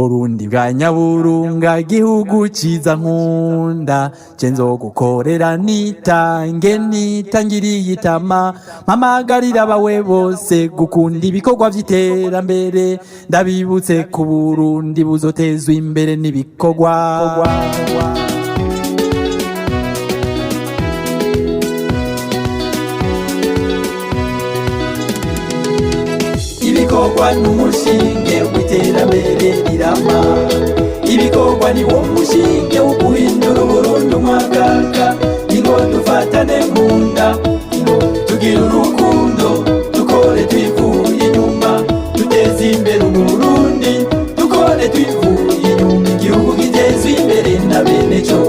Burundi bwa nyaburunga, gihugu ciza nkunda, je nzogukorera nitange, nitangiriye itama, mpamagarira abawe bose gukunda ibikorwa vy'iterambere. Ndabibutse ku Burundi buzotezwa imbere n'ibikorwa. Ibikorwa n'umushinge w'iterambere rirama. Ibikorwa ni wo mushinge wo guhindura Uburundi umwakaka. Ingo dufatane mu nda, ingo tugire urukundo, dukore twivuye inyuma, duteze imbere Uburundi. Dukore twivuye inyuma, igihugu gitezwe imbere na bene co.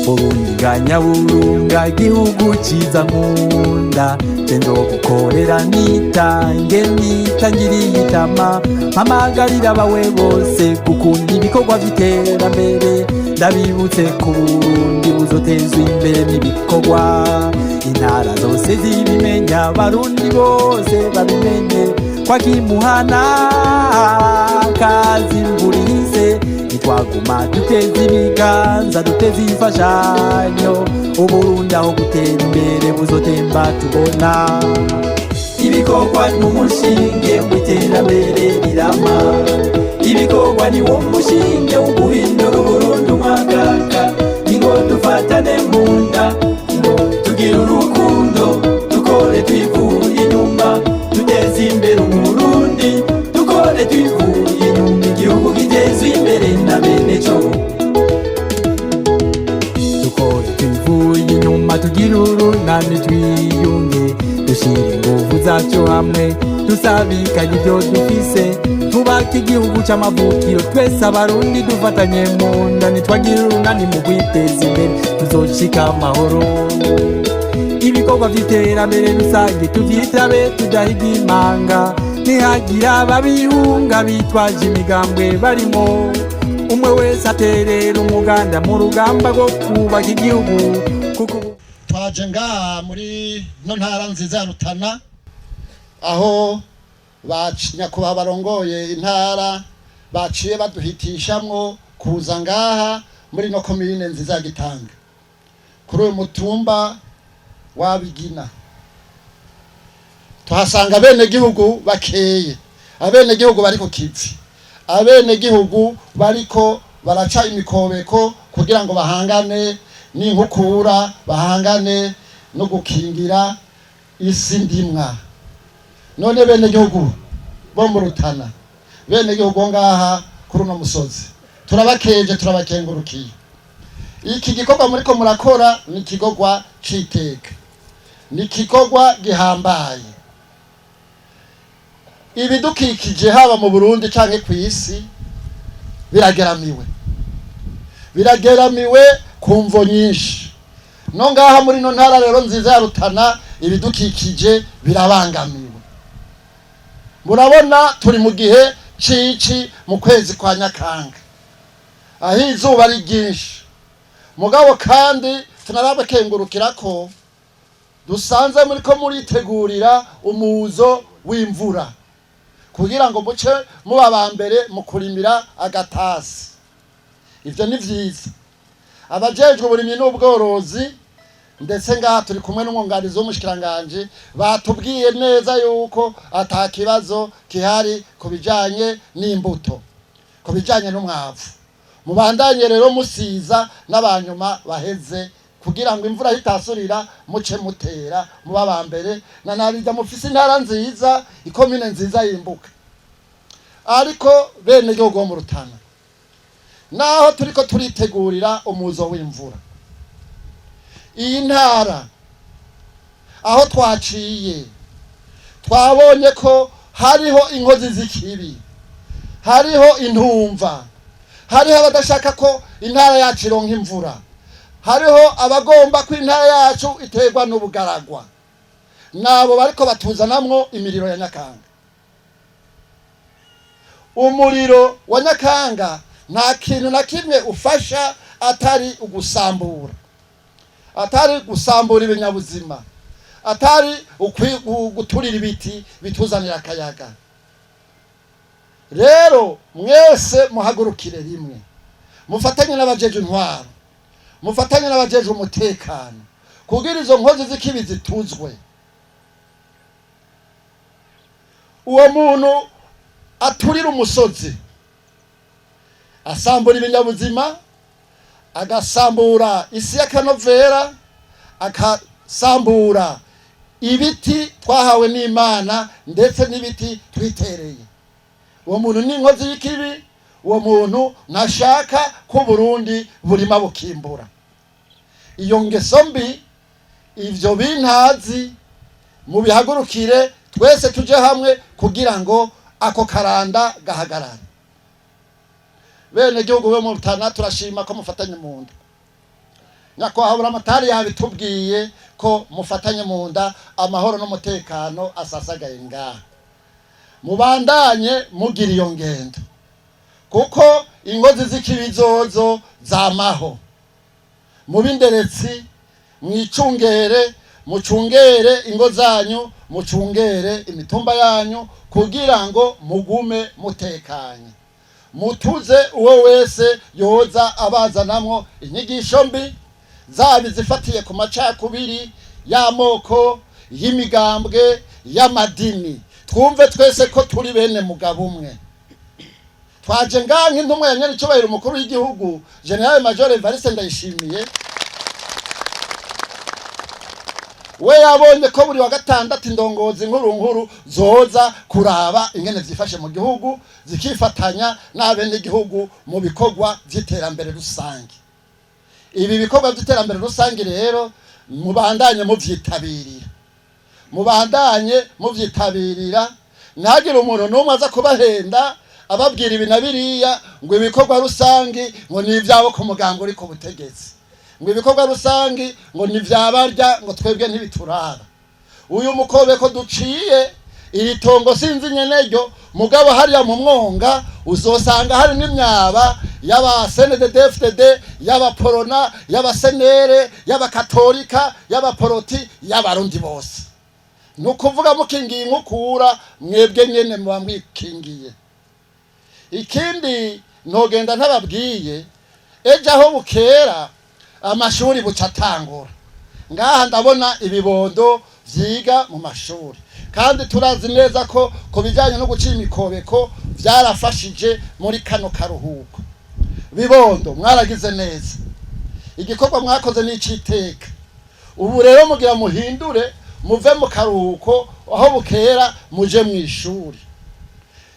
Burundi bwa nyaburunga, gihugu ciza nkunda, je nzogukorera nitange, nitangiriye itama, mpamagarira abawe bose gukunda ibikorwa vy'iterambere. Ndabibutse ku Burundi buzotezwa imbere n'ibikorwa. Intara zose zibimenya, Abarundi bose babimenye, kwakimuhana kazi imvura ihise. Ntitwaguma duteze ibiganza, duteze imfashanyo, Uburundi aho gutera imbere buzotemba tubona. Ibikorwa n'umushinge w'iterambere rirama. Ibikorwa ni wo mushinge wo guhindura Uburundi umwakaka. Ingo dufatane mu nda, ingo tugire urukundo, dukore twivuye inyuma, duteze imbere Uburundi. Dukore twivuye inyuma, igihugu gitezwe imbere na bene co. Dukore twivuye inyuma, tugire urunani, twiyunge, dushire inguvu zacu hamwe, dusabikanye ibyo dufise, twubake igihugu c'amavukiro. Twese Abarundi dufatanye mu nda, nitwagira urunani mu kwiteza imbere, tuzoshika amahoro. Ibikorwa vy'iterambere rusange tuvyitabe, tudahiga imanga. Nihagira ababihunga bitwaje imigambwe barimo, umwe wese aterera umuganda mu rugamba rwo kubaka igihugu, kuko ubu Twaje ngaha muri no ntara nziza ya Rutana, aho nyakubahwa barongoye intara baciye baduhitishamwo kuza ngaha muri no komine nziza ya Gitanga, kuri uyu mutumba wa Bigina. Tuhasanga abenegihugu bakeye, abenegihugu bari ku kivi, abenegihugu bariko baraca imikobeko kugira ngo bahangane n'inkukura, bahangane no gukingira isi ndimwa. None benegihugu bo mu Rutana, benegihugu bo ngaha kuri uno musozi, turabakeje, turabakengurukiye. Iki gikorwa muriko murakora ni igikorwa c'iteka, ni igikorwa gihambaye. Ibidukikije, haba mu Burundi canke kw'isi, birageramiwe, birageramiwe ku mvo nyinshi. No ngaha muri no ntara rero nziza ya Rutana, ibidukikije birabangamiwe. Murabona turi mu gihe cici, mu kwezi kwa Nyakanga, aho izuba ari ryinshi. Mugabo kandi tunarabakengurukira ko dusanze muri ko muritegurira umuzo w'imvura, kugira ngo muce muba ba mbere mu kurimira agatasi. Ivyo ni vyiza. Abajejwe uburimyi n'ubworozi, ndetse ngaha turi kumwe n'umwunganizi w'umushikiranganji, batubwiye neza yuko ata kibazo kihari ku bijanye n'imbuto, ku bijanye n'umwavu. Mubandanye rero musiza n'abanyuma baheze, kugira ngo imvura itasurira muce mutera, muba ba mbere. Na narida mufise intara nziza, ikomine nziza yimbuka. Ariko bene gihugu bo mu Rutana, naho turiko turitegurira umuzo w'imvura, iyi ntara aho twaciye twabonye ko hariho inkozi z'ikibi, hariho intumva, hariho abadashaka ko intara yacu ironka imvura, hariho abagomba ko intara yacu iterwa n'ubugaragwa. Nabo bariko batuzanamwo imiriro ya Nyakanga. Umuriro wa Nyakanga nta kintu na kimwe ufasha atari ugusambura, atari gusambura ibinyabuzima, atari guturira ibiti bituzanira akayaga. Rero mwese muhagurukire rimwe, mufatanye n'abajeje intwaro, mufatanye n'abajeje umutekano, kugira izo nkozi z'ikibi zituzwe. Uwo muntu aturira umusozi, asambura ibinyabuzima, agasambura isi y'akanovera, agasambura ibiti twahawe n'Imana ndetse n'ibiti twitereye. Uwo muntu ni inkozi y'ikibi. Uwo muntu ntashaka ko Burundi burima bukimbura. Iyo ngeso mbi, ivyo bintazi, mubihagurukire twese, tuje hamwe kugira ngo ako karanda gahagarare. Bene gihugu be mu Rutana, turashima ko mufatanye mu nda. Nyakubahwa Buramatari yabitubwiye ko mufatanye mu nda, amahoro n'umutekano asasagaye ngaha. Mubandanye mugira iyo ngendo, kuko ingozi z'ikibizozo zamaho. Mubinderetsi, mwicungere, mucungere ingo zanyu, mucungere imitumba yanyu, kugira ngo mugume mutekanye. Mutuze uwo wese yoza abazanamwo inyigisho mbi, zaba izifatiye ku macakubiri y'amoko, y'imigambwe, y'amadini. Twumve twese ko turi bene mugabo umwe. Twaje ngaha nk'intumwa ya nyenicubahiro umukuru w'igihugu, Général Major Evariste Ndayishimiye. We yabonye ko buri wa gatandatu indongozi nkuru nkuru zoza kuraba ingene vyifashe mu gihugu, zikifatanya n'abenegihugu mu bikorwa vy'iterambere rusange. Ibi bikorwa by'iterambere rusange rero mubandanye muvyitabirira, mubandanye muvyitabirira. Ntihagire umuntu n'umwe aza kubahenda, ababwira ibi na biriya, ngo ibikorwa rusange ngo ni ibyabo ku muganga uri ku butegetsi, ngo ibikorwa rusange ngo ni ibyabarya, ngo twebwe ntibituraba. Uyu mukobeko duciye, iri tongo sinzi nyeneryo, mugabo hariya mu mwonga uzosanga hari n'imyaba y'aba CNDD-FDD, y'abaporona, y'abasenere, y'abakatolika, y'abaporoti, y'abarundi bose. Ni ukuvuga mukingiye inkukura, mwebwe nyene muba mwikingiye. Ikindi ntogenda ntababwiye, ejo aho bukera amashuri buca atangura. Ngaha ndabona ibibondo vyiga mu mashuri, kandi turazi neza ko ku bijyanye no guca imikobeko byarafashije muri kano karuhuko. Bibondo, mwaragize neza, igikorwa mwakoze ni iciteka. Ubu rero mugira muhindure, muve mu karuhuko, aho bukera muje mu ishuri.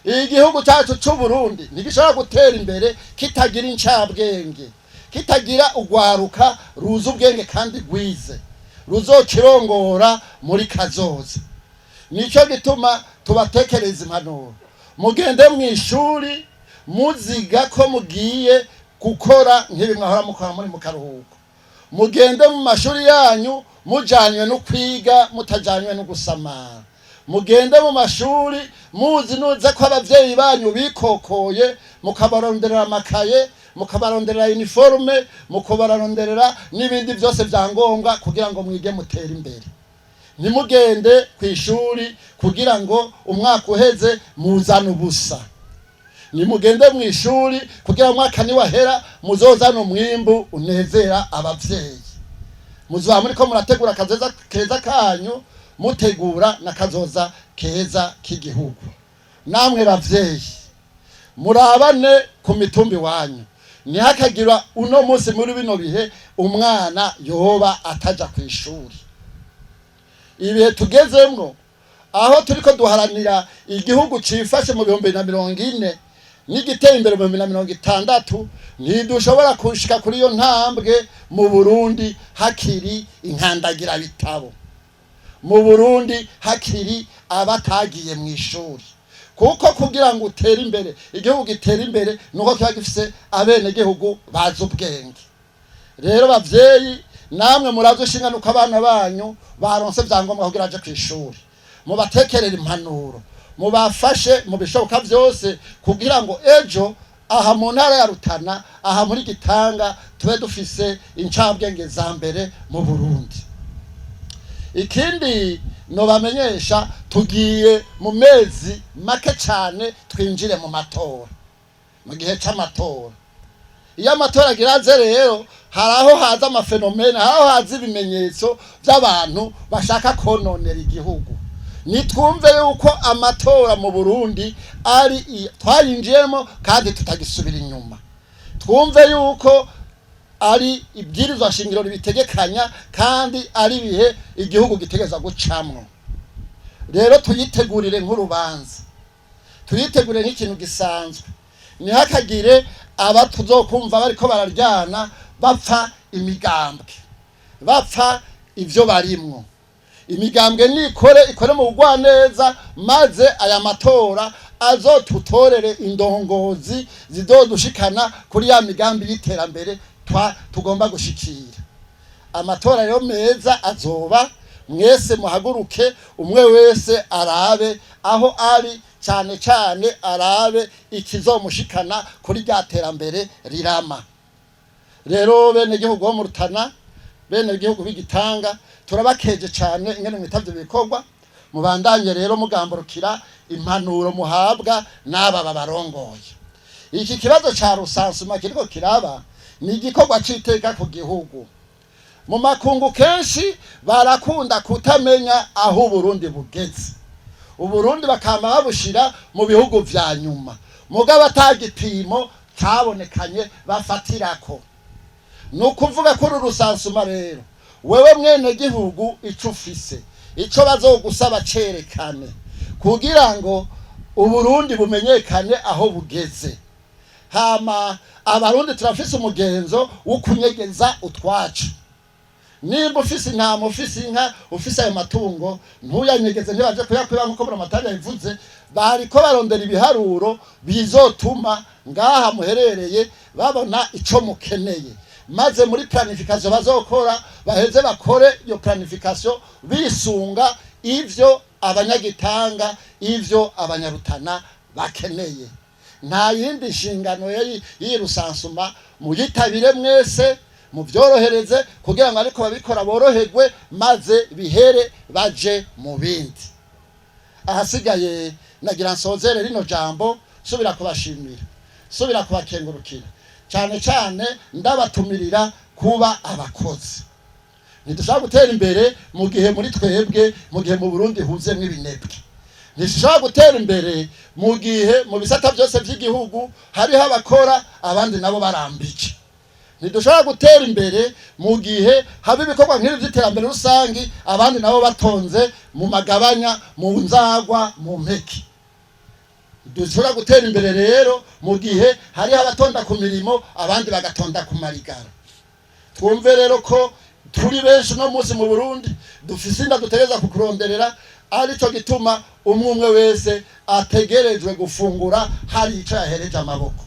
Igihugu cyacu cy'u Burundi ntigishobora gutera imbere kitagira incabwenge, kitagira urwaruka ruzi ubwenge kandi rwize, ruzokirongora muri kazoza. Nicyo gituma tubatekereza impanuro: mugende mu ishuri muziga ko mugiye gukora nk'ibi mwahora mukora muri mu karuhuko. Mugende mu mashuri yanyu mujanywe no kwiga, mutajanywe no gusamara. Mugende mu mashuri muzi nuze ko abavyeyi banyu bikokoye, mukabaronderera amakaye, mukabaronderera uniforme, mukabaronderera n'ibindi byose vya ngombwa kugira ngo mwige mutere imbere. Ntimugende ku ishuri kugira ngo umwaka uheze muzane ubusa. Nimugende mu ishuri kugira ngo umwaka niwahera muzozane umwimbu unezera abavyeyi. Muzoba muriko murategura akazoza keza kanyu, mutegura n'akazoza keza k'igihugu. Namwe bavyeyi, murabane ku mitumba iwanyu, ntihakagira uno munsi muri bino bihe umwana yoba ataja ku ishuri. Ibihe tugezemwo, aho turiko duharanira igihugu cifashe mu 2040 n'igiteye imbere mu 2060, ntidushobora kushika kuri iyo ntambwe mu Burundi hakiri inkandagirabitabo, mu Burundi hakiri abatagiye mu ishuri. Kuko kugira ngo utere imbere, igihugu gitere imbere, nuko kiba gifise abenegihugu bazi ubwenge. Rero bavyeyi, namwe murazi ushinga nuko abana banyu baronse vyangombwa kugira aje kw'ishuri. Mubatekerere impanuro, mubafashe mu bishoboka byose, kugira ngo ejo aha mu ntara ya Rutana, aha muri Gitanga, tube dufise incabwenge za mbere mu Burundi. Ikindi Nobamenyesha, tugiye mu mezi make cyane twinjire mu matora, mu gihe c'amatora. Iyo amatora agira aze rero, hari aho haza ama phénomènes, hari aho haza ibimenyetso by'abantu bashaka kononera igihugu. Nitwumve yuko amatora mu Burundi ari twayinjiyemo kandi tutagisubira inyuma. Twumve yuko ari ibwirizwa shingiro ribitegekanya kandi ari ibihe igihugu gitegereza gucamwo. Rero tuyitegurire nk'urubanza, tuyitegurire nk'ikintu gisanzwe. Ntihakagire aba tuzokumva bariko bararyana, bapfa imigambwe, bapfa ivyo barimwo. Imigambwe nikore, ikore mu bugwaneza, maze aya matora azotutorere indongozi zizodushikana kuri ya migambi y'iterambere twa tugomba gushikira. Amatora rero meza azoba, mwese muhaguruke, umwe wese arabe aho ari, cyane cyane arabe ikizomushikana kuri rya terambere rirama. Rero bene gihugu bo mu Rutana, bene gihugu b'Igitanga, turabakeje cyane ingene mwitavye ibikorwa. Mubandanye rero mugamburukira impanuro muhabwa n'aba babarongoye. Iki kibazo ca recensement kiriko kiraba ni igikorwa c'iteka ku gihugu. Mu makungu kenshi barakunda kutamenya aho Uburundi bugeze. Uburundi bakama babushira mu bihugu vya nyuma, mugabo atagipimo cabonekanye bafatirako. Ni ukuvuga ko uru recensement rero, wewe mwene gihugu, ico ufise, ico bazogusaba cerekane, kugira ngo Uburundi bumenyekane aho bugeze. Hama Abarundi turafise umugenzo wo kunyegeza utwacu. Nimba ufise intama, ufise inka, ufise ayo matungo, ntuyanyegeze, ntibaje kuyakwiba. Nkuko Buramatari yabivuze, bariko barondera ibiharuro bizotuma ngaha muherereye babona ico mukeneye, maze muri planification bazokora baheze bakore iyo planification bisunga ivyo Abanyagitanga, ivyo Abanyarutana bakeneye. Nta yindi nshingano y'iyi recensement. Muyitabire mwese, muvyorohereze kugira ngo ariko babikora boroherwe, maze bihere baje mu bindi. Ahasigaye nagira nsozere rino jambo subira kubashimira, subira kubakengurukira, cyane cyane ndabatumirira kuba abakozi. Ntidushobora gutera imbere mu gihe muri twebwe, mu gihe mu Burundi huzemwo ibinebwe. Ntishobora gutera imbere mu gihe mu bisata byose by'igihugu hariho abakora, abandi nabo barambije. Ntidushobora gutera imbere mu gihe haba ibikorwa nk'ibi by'iterambere rusangi, abandi nabo batonze mu magabanya, mu nzagwa, mu mpeke. Dushobora gutera imbere rero mu gihe hariho abatonda ku mirimo, abandi bagatonda ku marigara. Twumve rero ko turi benshi uno munsi mu Burundi, dufise inda dutegereza kukuronderera, arico gituma umwe umwe wese ategerejwe gufungura hari ico yahereje amaboko.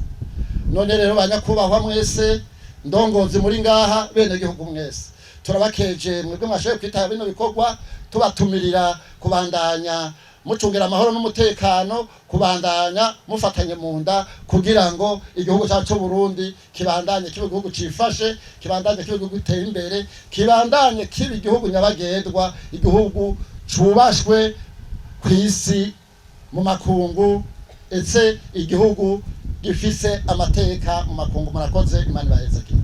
None rero, banyakubahwa mwese, ndongozi muri ngaha, bene gihugu mwese, turabakeje mwebwe mwashoboye kwitaba bino bikorwa. Tubatumirira kubandanya mucungira amahoro n'umutekano, kubandanya mufatanye mu nda, kugira ngo igihugu cyacu cy'u Burundi kibandanye kiba igihugu cifashe, kibandanye kiba igihugu giteye imbere, kibandanye kiba igihugu nyabagendwa, igihugu cubashwe ku isi, mu makungu, etse igihugu gifise amateka mu makungu. Murakoze, Imana ibahezagire.